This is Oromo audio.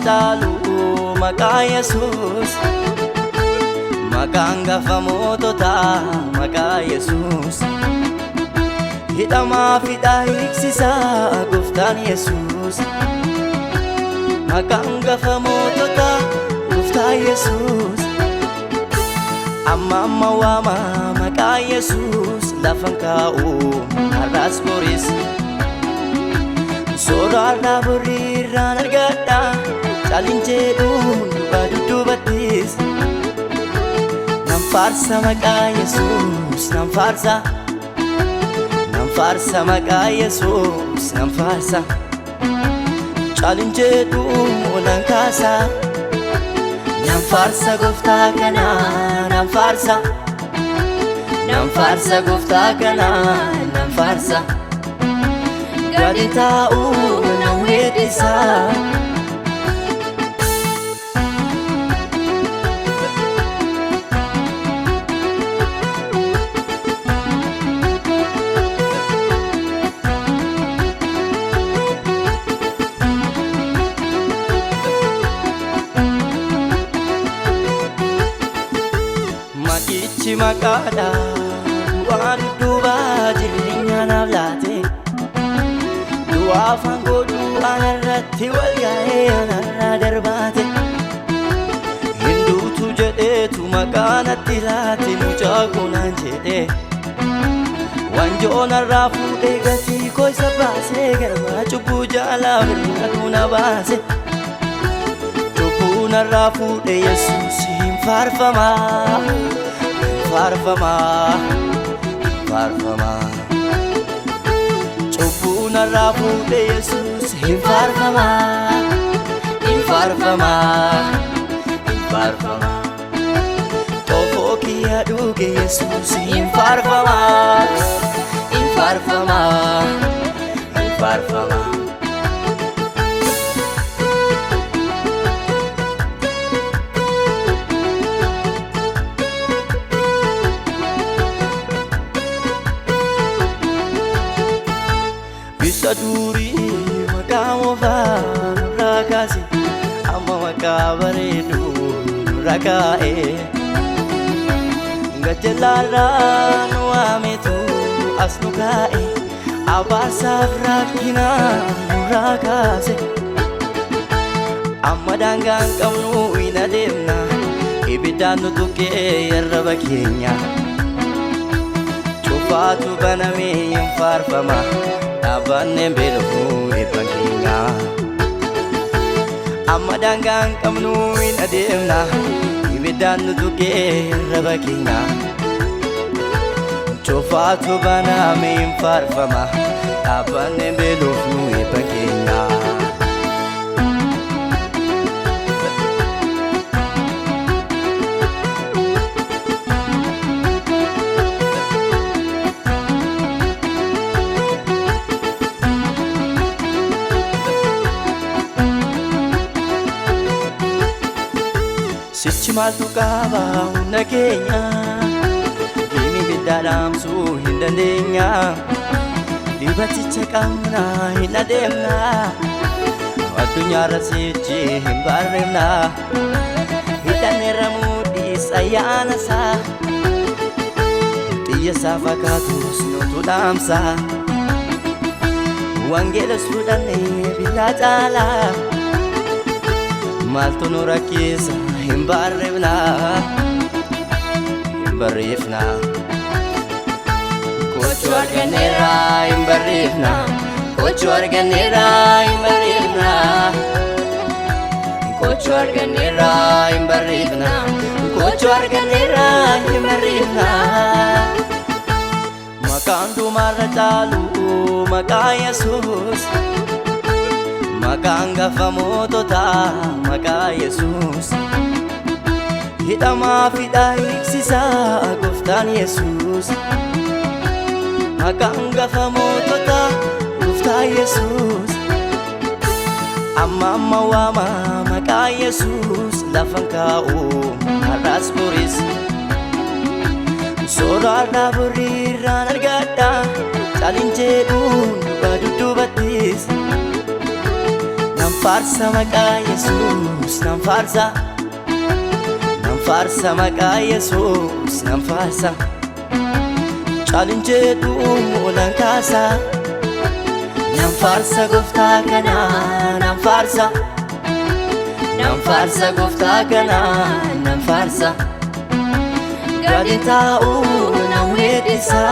caalu maqaa Yesuus. Maqaan gafa moototaa maqaa Yesuus. Hidhamaa fi hiiksisaa gooftaan Yesuus. Maqaan gafa moototaa gooftaa Yesuus. Amma amma waama maqaa Yesuus lafan kaa'u har'as boris. Soorarraa boriirraan argadha caalin jedhuun duuba dudduubattis. Nan faarsa maqaa Yesuus nan faarsa. Nan faarsa maqaa Yesuus nan faarsa. Caalin jedhuun nan kaasa. Nan faarsa gooftaa kana nan faarsa. Nan faarsa gooftaa kana nan faarsa. Gadi taa'uu nan weeddisa. Maqichi maqaadha du'aa dudduubaa jireenya naaf laate. Du'aa afaan godhuu anarratti wal gaa'ee anarraa darbaate. Hinduutu jedheetu maqaa natti laate mucaa kunaan jedhee. Wanjoo narraa fuudhee gatii koo isa baasee garbaa cubbuu jaalaa birmaduu na baase. Cubbuu narraa fuudhee Yesuus hin faarfamaa. Hin faarfamaa. Hin faarfamaa. Cubbuu narraa fuudhee Yesuus hin faarfamaa. Hin faarfamaa. Hin faarfamaa. Xoofoo kiyya dhuge Yesuus hin faarfamaa. Hin faarfamaa. Hin faarfamaa. Isa durii maqaa moofaa nurraa kaase amma maqaa bareedu nurra kaa'e. Gajjallaarraa nu waametu as nu kaa'e abaarsaaf rakkina nurraa kaase. Amma daangaan qabnu hin adeemna ibiddaan nu tuqee arraba keenya. Cufaatu banamee hin faarfama dhaabbanneen beelofuu eebban keenya. Amma daangaan qabnu hin adeemna ibiddaan nu tuqee arraba keenya. Cufaatu banamee hin faarfama dhaabbanneen beelofuu eebban keenya. Sichi maaltu qaba humna keenya Diimi biddaa dhaamsuu hin dandeenya. Dibaticha qabna hin adeemna addunyaarra sichi hin barreefna. Hidhanneerra mudhiis ayyaana isaa xiyya isaa fakkaatus nutu dhaamsa. Wangeelas fudhannee billaa caalaa maaltu nu rakkisa hin barreefna. Hin barreefna. Gochuu arganneerra hin barreefna. Gochuu arganneerra hin barreefna. Gochuu arganneerra hin barreefna. Gochuu arganneerra hin barreefna. Maqaan dhumarra caalu maqaa Yesuus. Maqaan gafa moototaa maqaa Yesuus. Hidhamaa fi hiiksisaa gooftaan Yesuus. Maqaan gafa moototaa gooftaa Yesuus. Amma amma waama maqaa Yesuus lafan kaa'u har'as boris. Soorarraa boriirraan argadha caalin jedhuun duuba dudduubattis. Nan Faarsa maqaa Yesuus nan faarsa, nan faarsa maqaa Yesuus nan faarsa. Caalin jedhu nan kaasa, nan faarsa gooftaa kanaa nan faarsa, nan faarsa gooftaa kanaa nan faarsa. Gadi taa'uu nan weeddisa.